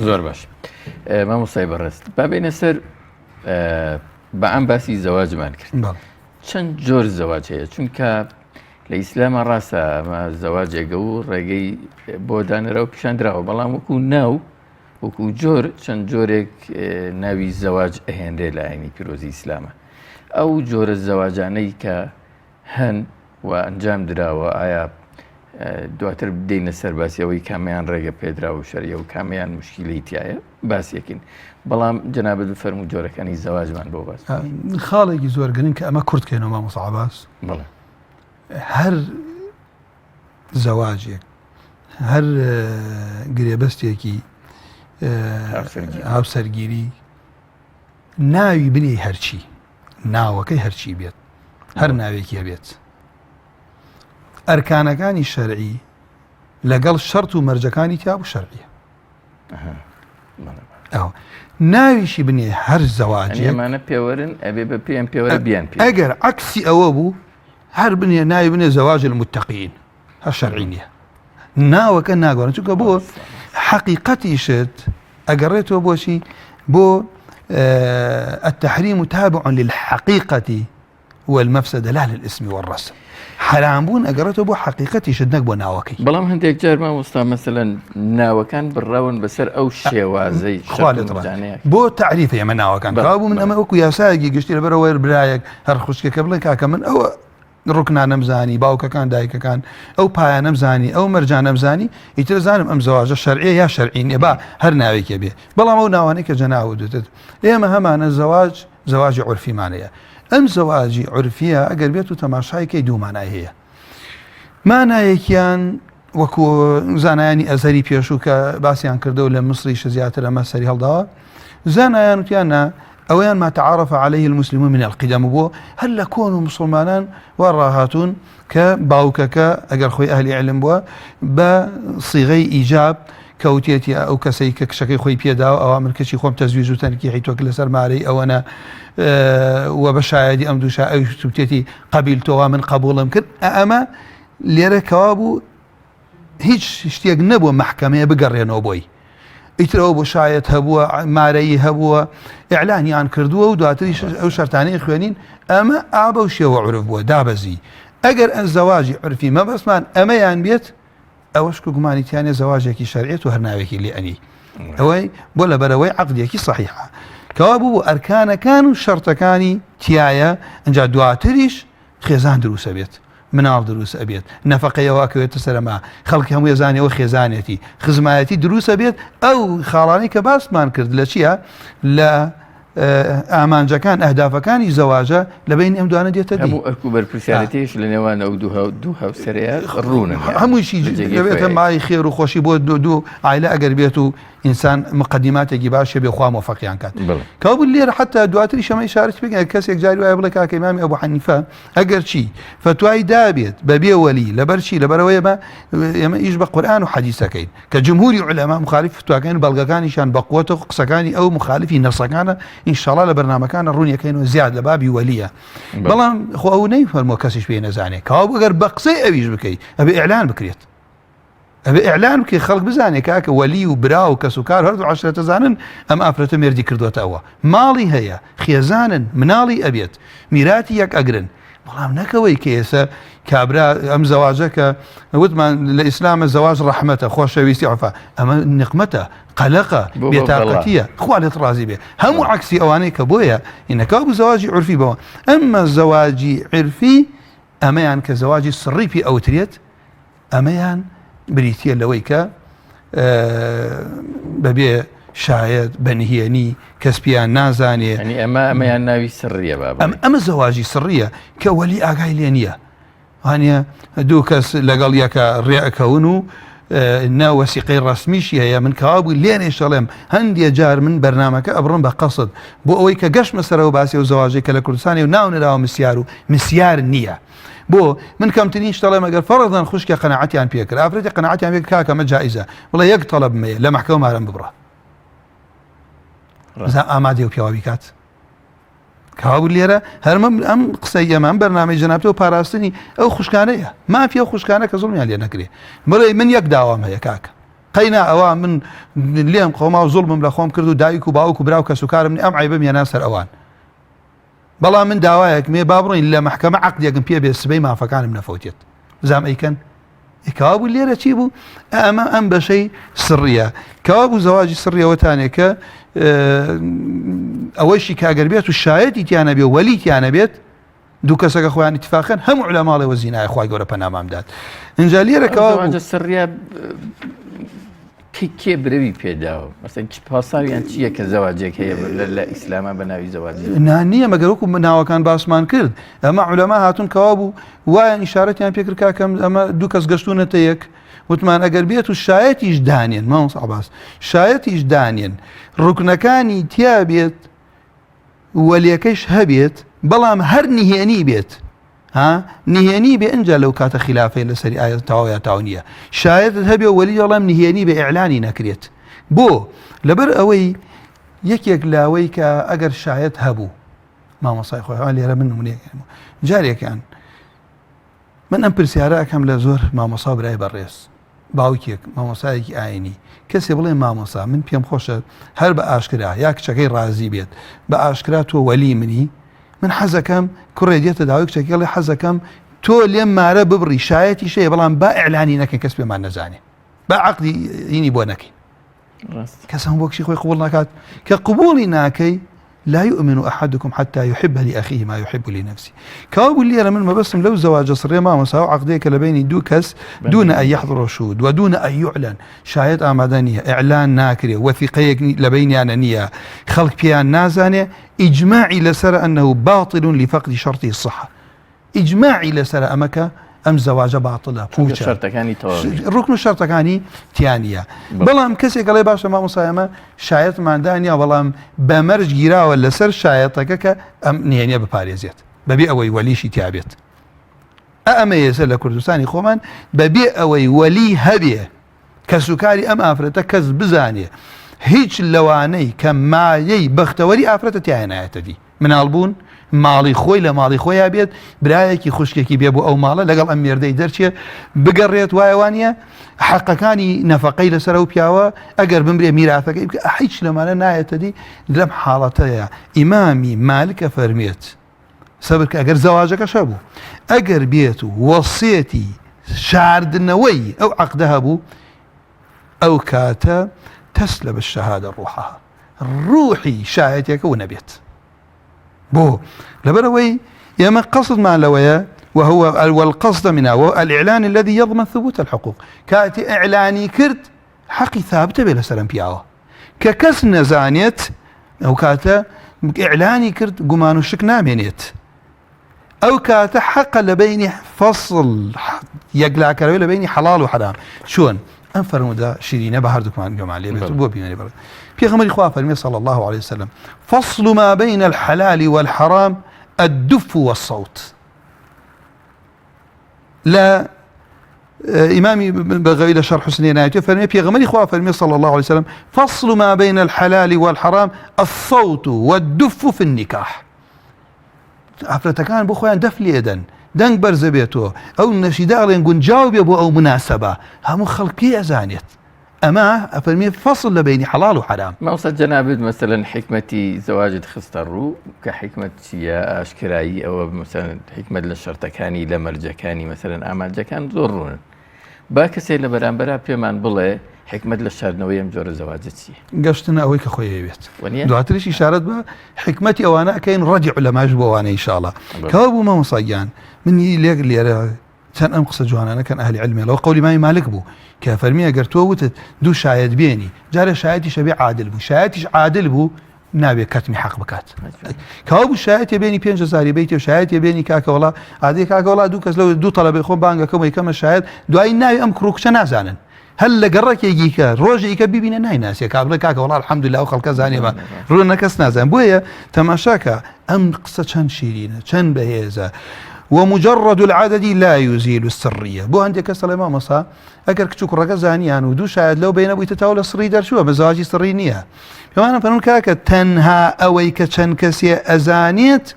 زۆر باش مامۆستای بەڕێز با بێنە سەر بە ئەم باسی زەواجمان کرد چەند جۆر زەواج هەیە چونکە لە ئیسلامە ڕاستە ئەمە زەواجێگە و ڕێگەی بۆ دانراوە پیشاندراوە بەڵام وەکو ناو وەکو جۆر چەند جۆرێک ناوی زەواج ئەهێنرێ لە ئاینی پیرۆزی ئیسلامە ئەو جۆرە زەواجانەی کە هەن و ئەنجام دراوە ئایا دواتر بدەینە سەر باسی ئەوەی کامیان ڕێگە پێدرا و شەریە و کامیان مشکیلەی تایە باسیەکەین بەڵام جەنابەت بفەرموو جۆرەکانی زەواجمان بۆ باس خاڵێکی زۆر گرنگ کە ئەمە کورتکەینەوە مامۆستا عەباس بەڵێ هەر زەواجێک هەر گرێبەستێکی هاوسەرگیری ناوی بنی هەرچی ناوەکەی هەرچی بێت هەر ناوێکی هەبێت ئەرکانەکانی شەرعی لەگەڵ شەرت و مەرجەکانی تیا بوو شەرعیە ناویشی بنێ هەر زەواجێمانە پێوەرن ئەبێ بە پێم پێوەرە بیان پێ ئەگەر عکسی ئەوە بوو هەر بنێ ناوی بنێ زەواج المتقین هەر شەرعی نییە ناوەکە ناگۆڕن چونکە بۆ حەقیقەتیشت ئەگەڕێتەوە بۆچی بۆ التحريم تابع للحقيقة والمفسدة لا للاسم والرسم حرام بوون ئەگەڕێتەوە بۆ حەقیقەتیشت نەک بۆ ناوەکەی بەڵام هەندێک جار مامۆستا مەسەلەن ناوەکان بڕاون بەسەر ئەو شێوازەی خوا لێت ڕازی بۆ تعریف ئێمە ناوەکان کەوابوو من ئەمە وەکو یاسایەکی گشتی لەبەرەوە برایەک هەر خوشکێکە بڵێ کاکە من ئەوە ڕوکنانەم زانی باوکەکان دایکەکان ئەو پایانەم زانی ئەو مەرجانەم زانی ئیتر زانم ئەم زەواجە شەرعیە یا شەرعی نیە با هەر ناوێکێ بێ بەڵام ئەو ناوانەی کە جەناوت دوتت ئێمە هەمانە زەواج زەواجی عورفیمان هەیە ئەم زەواجی عورفیە ئەگەر بێت و تەماشای کەی دوو مانای هەیە مانایەکیان وەکو زانایانی ئەزهەری پێشوو کە باسیان کردەوە لە مسریش زیاتر ئەمە سەری هەڵداوە زانایان وتیان نا ئەوەیان ما تعارف عليه المسلمون من القدم بۆ هەر لە کۆن و مسلمانان وا ڕاهاتوون کە باوکەکە ئەگەر خۆی ئەهلی علم بووە بە صیغەی ئیجاب کەوتێتی ئەو کەسەی کە کچەکەی خۆی پێداوە ئەوا من کچی خۆم تەزویج و تەنکیحی تۆ لەسەر مارەی ئەوەنە و بە شایەدی ئەم دووشا ئەویش وتێتی قەبیل تۆوا من قبوڵم کرد ئەمە لێرە کەوا بوو هیچ شتێک نەبووە مەحکەمەیە بگەڕێنەوە بۆی ئیترەوە بۆ شایەت هەبووە مارەیی هەبووە ئیعلانیان کردووە و دواتریش ئەو شەرتانەی خوێنین ئەمە ئابە و شێوە عرف بووە دابەزی ئەگەر ئەن زەواجی عرفی مەبەستمان ئەمەیان بێت ئەوەش کە گومانی تیانە زەواجێکی شەرعێت و هەر ناوێکی لێ ئەنی ئەوەی بۆ لەبەرەوەی عقدێکی صحیحە کەوا بوو بۆ ئەرکانەکان و شەرتەکانی تایە ئەجا دواتریش خێزان دروست ئەبێت مناڵ دروست ئەبێت نەفەقەی ئەوە ئەکەوێتە سەرما خەڵکی هەموو ێزانانی ئەوە خێزانێتی خزمایەتی دروست ئەبێت ئەو خاڵانەی کە باسمان کرد لە چییە لە ئامانجەکان ئەهدافەکانی زەواجە لە بین ئەم دوانە دێتە دی هەموو ئەرک و بەرپرسیارەتیش لە نێوان ئەو دوو هاوسەرەیە ڕوونە هەمووشی دەبێتە مای خێر و خۆشی بۆ دوو دوو عایلە ئەگەر بێت و ئینسان مقدماتێکی باش هەبێ خوا مۆفەقیان کات کەوابوو لێرە حتا دواتری شەمە ئیشارەت پێ کەسێک جاری وایە بڵێ کاکە ئیمامی ئەبوو حەنیفە ئەگەر چی فتوای دابێت بەبێ وەلی لەبەر چی لەبەرەوە ئێمە ئێمە ئیش بە قورئان و حەدیسەکەین کە جمهوری عولەما مخالف فتواکان بەڵگەکانیشان بە قوتە و قسەکانی ئەو مخالفی نەسەکانە ئینشاڵا لە بەرنامەکانە ڕوونیەکەین و زیاد لە بابی وەلیە بەڵام خۆ ئەو نەیفەرمووە کەسیش پێی نەزانێت کەوابوو ئەگەر بە قسەی ئەویش بکەی ئەبێ ئیعلان بکرێت ئەبێ ئیعلان بکەی خەڵک بزانێ کاکە وەلی و برا و کەس و کار هەردوو عەشرەتە زانن ئەم ئافرەتە مێردی کردوەتە ئەوە ماڵی هەیە خێزانن مناڵی ئەبێت میراتی یەک ئەگرن بەڵام نەکەوەی کە ئێستا کابرا ئەم زەواجە کە وتمان لە ئیسلامە زەواج ڕەحمەتە خۆشەویستی عفا ئەمە نقمەتە قەلەقە بێتاقەتیە خوا لێت ڕازی بێ هەموو عکسی ئەوانەی کە بۆیە ئینەکە بوو زەواجی عرفی بەوە ئەمە زەواجی عرفی ئەمەیان کە زەواجی سڕی پێ ئەوترێت ئەمەیان بریتییە لەوەی کە بەبێ شایەت بە نهێنی کەس پێیان نازانێ. یانی ئەمە ئەمەیان ناوی سڕیە با بڵێین. ئەمە زەواجی سڕیە کە وەلی ئاگای لێ نییە. وانە دوو کەس لەگەڵ یەکە ڕێ ئەکەون و نە وەسیقەی ڕەسمیشی هەیە من کەوابوو لێرەیش دەڵێم هەندێ جار من بەرنامەکە ئەبڕم بە قەسد بۆ ئەوەی کە گەشتمە سەرەوە باسی ئەو زەواجەی کە لە کوردستانی و ناونراوە مسیار و مسیار نییە. بۆ من کەمترین شت دەڵێم ئەگەر فەرزەن خوشکێ قەناعەتیان پێ کرد ئافرەتی قەناعەتیان پێ کرد کاکە ئەمە جائیزە بڵێ یەک تەڵەبم هەیە لە مەحکەمە مارم ببڕە بزان ئامادەیە و پیاوە بیکات کاوە لێرە هەرمە ئەم قسەی ئێمە ئەم بەرنامەی جەنابتەوە پاراستنی ئەو خوشکانەیە مافی ئەو خوشکانە کە زوڵمیان لێ نەکرێ بڵێ من یەک داوام هەیە کاکە. قەینا ئەوە من لێم قەوما و زوڵمم لە خۆم کرد و دایک و باوک و برا و کەسوکارم ئەم عیبم هێنا سەر ئەوان. بەڵام من داوایەکم هەیە با بڕۆین لە مەحکەمە عەقدێکم پێ بێ سبەی مافەکانم نەفەوتێت. بزانم ئەیکەن؟ کەوابوو لێرە چی بوو؟ ئەمە ئەم بەشەی سڕیە. کەوابوو زەواجی سڕی ئەوەتانێ کە ئەوەیشی کە ئەگەر بێت و شایەتی تیانە بێ وەلی تیانە بێت دوو کەسەکە خۆیان اتفاقن هەموو علەماڵێ وە زینایە خوای گەورە پەنامان بدات اینجا لێرە کەوا سڕیە کێ برەوی پێداوە مەسەن چ پاساویان چییە کە زەواجێک هەیە لە ئیسلاما بە ناوی زەواج نا نییە مەگەر وەکو ناوەکان باسمان کرد ئەمە عولەما هاتون کەوا بوو وایان ئیشارەتیان پێکرد کاکەم ئەمە دوو کەس گەشتونەتە یەک وتمان ئەگەر بێت و شایەتیش دانێن مامۆستا عەباس شایەتیش دانێن ڕوکنەکانی تیا بێت وەلیەکەیش هەبێت بەڵام هەر نهێنی بێت ها نهێنی بێ ئینجا لەو کاتە خلافەی لەسەری ئایا تەواو یا تاو نییە شایەتت هەبێ وەلی دەڵێم نهێنی بێ ئیعلانی نەکرێت بۆ لەبەر ئەوەی یەکێک لاوەی کە ئەگەر شایەت هەبوو مامۆسای خۆی لێرە من نمونەیەک جارێکیان من ئەم پرسیارە ئەکەم لە زۆر مامۆسا برای بەڕێز باوکێک مامۆسایەکی ئاینی کەسێ بڵێ مامۆسا من پێم خۆشە هەر بە ئاشکرا یا کچەکەی ڕازی بێت بە ئاشکرا تۆ وەلی منی من حەزەکەم کوڕێ دێتە داوای کچەکەی ئەڵێ حەزەکەم تۆ لێم مارە ببڕی شایەتیش هەیە بەڵام با ئیعلانی نەکەین کەس پێمان نەزانێ با عەقدی هینی بۆ نەکەین کەس هەم بۆ کچی خۆی قبوڵ ناکات کە قبوڵی ناکەی لا يؤمن أحدكم حتى يحب لأخيه ما يحب لنفسه کەوابوو لێرە من مەبەستم لەو زەواجە سڕێ مامۆستا و عەقدەیە کە لە بینی دوو کەس دون أن يحضر شهود ودون أن يعلن شایەت ئامادە نییە ئیعلان ناکرێ وەثیقەیەک لە بینیانە نییە خەڵک پێیان نازانێ ئیجماعی لەسەرە انه باطل لفقد شرط الصحە ئیجماعی لەسەرە ئەمە کە ئەم زەواجە باتڵە پوچە شەرتەکانی تەواو ڕوکن و شەرتەکانی تیانە بەڵام کەسێک ئەڵێ باشە مامۆستا ئەمە شایەتماندانیا بەڵام بە مەرج گیراوە لەسەر شایەتەکە کە ئەم نهێنیە بپارێزێت بەبێ ئەوەی وەلیشی تیابێت ئەمە ئێستا لە کوردستانی خۆمان بەبێ ئەوەی وەلی هەبێ کەسوکاری ئەم ئافرەتە کەس بزانێ هیچ لەوانەی کە مایەی بەختەوەری ئافرەتە تیایا نایەتە دی مناڵ بوون ماڵی خۆی لە ماڵی خۆیا بێت برایەکی خوشکێکی بێ بۆ ئەو ماڵە لەگەڵ ئەم مێردەی دەرچێ بگەڕێت وایە وانە حەقەکانی نەفەقەی لەسەر ئەو پیاوە ئەگەر بمرێ میراتەکەی بکە هیچ لەمانە نایەتە دی لەم حاڵەتەیە ئیمامی مالکە فەرمێت سەبر کە ئەگەر زەواجەکەش هەبوو ئەگەر بێت و وەسێتی شاردنەوەی ئەو عەقدە هەبوو ئەو کاتە تەسلە بە شەهادە ڕوحەها ڕوحی شایەتێکە و نەبێت بۆ لەبەرەوەی ئێمە قەسدمان لەوەیە وهو والقصد منها والإعلان الذي يضمن ثبوت الحقوق کاتی ئیعلانی کرد حەقی ثابتە بێ لەسەر ئەم پیاوە کە کەس نەزانێت ئەو کاتە ئیعلانی کرد گومان و شک نامێنێت ئەو کاتە حەقە لە بینی فەصل یەکلاکەرەوەی لە بینی حەڵال و حەرام چۆن ئەم فەرموودە شیرینە بە هەردووکمان گوێمان لێ بێت بۆ بینەری بەڕێز پێغەمبەری خوا فەرمی صلی الله عليه وسلم فصل ما بين الحلال والحرام الدف والصوت لە ئیمامی بەغەوی لە شەرح حسنی نایەتی فەرمی پێغەمبەری خوا فەرمی صلی الله عليه وسلم فصل ما بين الحلال والحرام الصوت والدف في النكاح ئافرەتەکان بۆ خۆیان دەف لێدەن دەنگ بەرزە بێتەوە ئەو نەشیدە ئەڵێن گونجاو بێ بۆ ئەو مناسبە هەموو خەڵکی ئەزانێت ئەمە ئەفەرمێ فەصل لە بەینی حەڵاڵ و حەرام. مامۆستا جەنابت مەسەلەن حیکمەتی زەواجت خستە ڕوو کە حیکمەت چییە ئاشکرایی ئەوە مەسەلەن حیکمەت لە شەرتەکانی لە مەرجەکانی مەسەلەن ئامانجەکان زۆر ڕوونن با کەسێ لە بەرامبەرا پێمان بڵێ حیکمەت لە شاردنەوەی ئەم جۆرە زەواجە چییە؟ گەشتنە ئەوەی کە خۆی ئەیەوێت دواتریش ئیشارەت بە حیکمەتی ئەوانە ئەکەین ڕەدی عولەماش بۆ ئەوانە ئینشاڵا کەوا بوو مامۆستا گیان من لێک لێرە چەند ئەم قسە جوانانە کەن ئەهلی عیلمێ لەوە قەولی مامی مالک بوو کە فەرمی ئەگەر تۆ وتت دوو شایەت بێنی جارێ شایەتیش ئەبێ عادل بوو شایەتیش عادل بوو نابێ کەتمی حەق بکات کەوا بوو شایەتێ بێنی پێنج هەزاری بیتێ و شایەتێ بێنی کاکە وڵا ئادێ کاکە وڵا دوو کەس لەو دوو تەڵەبەی خۆم بانگەکەم یەکەمە شایەت دوایی ناوی ئەم کوڕ و کچە نازانن هەر لە گەڕەکێکی کە ڕۆژێکە ببینە نایناسێ کابڵێ کاکە وڵا الحمدلله ئەو خەڵکە زانێ بە ڕوو نەکەس نازان بۆیە تەماشاکە ئەم قسە چەند شیرینە چەند بەهێزە ومجرد العدد لا يزيل السرية بۆ هەندێک کەس دەڵێ مامۆستا ئەگەر کچ و کوڕەکە زانیان و دوو شاید لەو بینە بوویتە تاو لە سڕی دەرچووە بە زواجی سڕی نییە پێمانە فەرموون کاکە تەنها ئەوەی کە چەند کەسێ ئەزانێت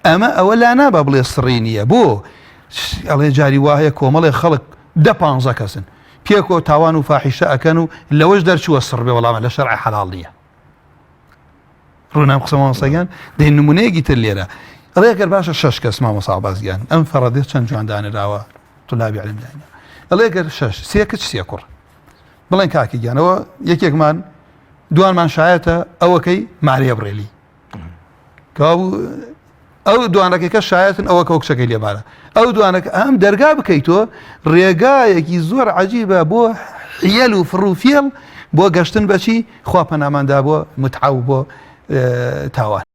ئەمە ئەوە لا نابا بڵێ سڕی نییە بۆ ئەڵێ جاری وایە کۆمەڵێ خەڵک دە پانزە کەسن. پێکۆ تاوان و فاحیشە ئەکەن و لەوەش دەرچووە سڕ بێ وەڵامە لە شەرع حەڵاڵ نییە. ڕوونام قسە مامۆستا گیان دەی نمونەیەکی تر لێرە ئەڵێ گەر باشە شەش کەس مامۆستا عەباس گیان ئەم فەڕەدێ چەند جوان دانراوە طلابی علم داینە ئەڵێ گەر شەش سێ کچ سێ کوڕ بڵێن کاکی گیانەوە یەکێکمان دوانمان شایەتە ئەوەکەی مارێ بڕێلی کەوابوو ئەو دوانەکەکە شایەتن ئەوە کە کچەکەی لێمارە ئەو دوانەکە ئەم دەرگا بکەیتەوە ڕێگایەکی زۆر عجیبە بۆ حیەل و فڕوفێڵ بۆ گەشتن بەچی خوا پەناماندا بۆ متعە و بۆ تاوان.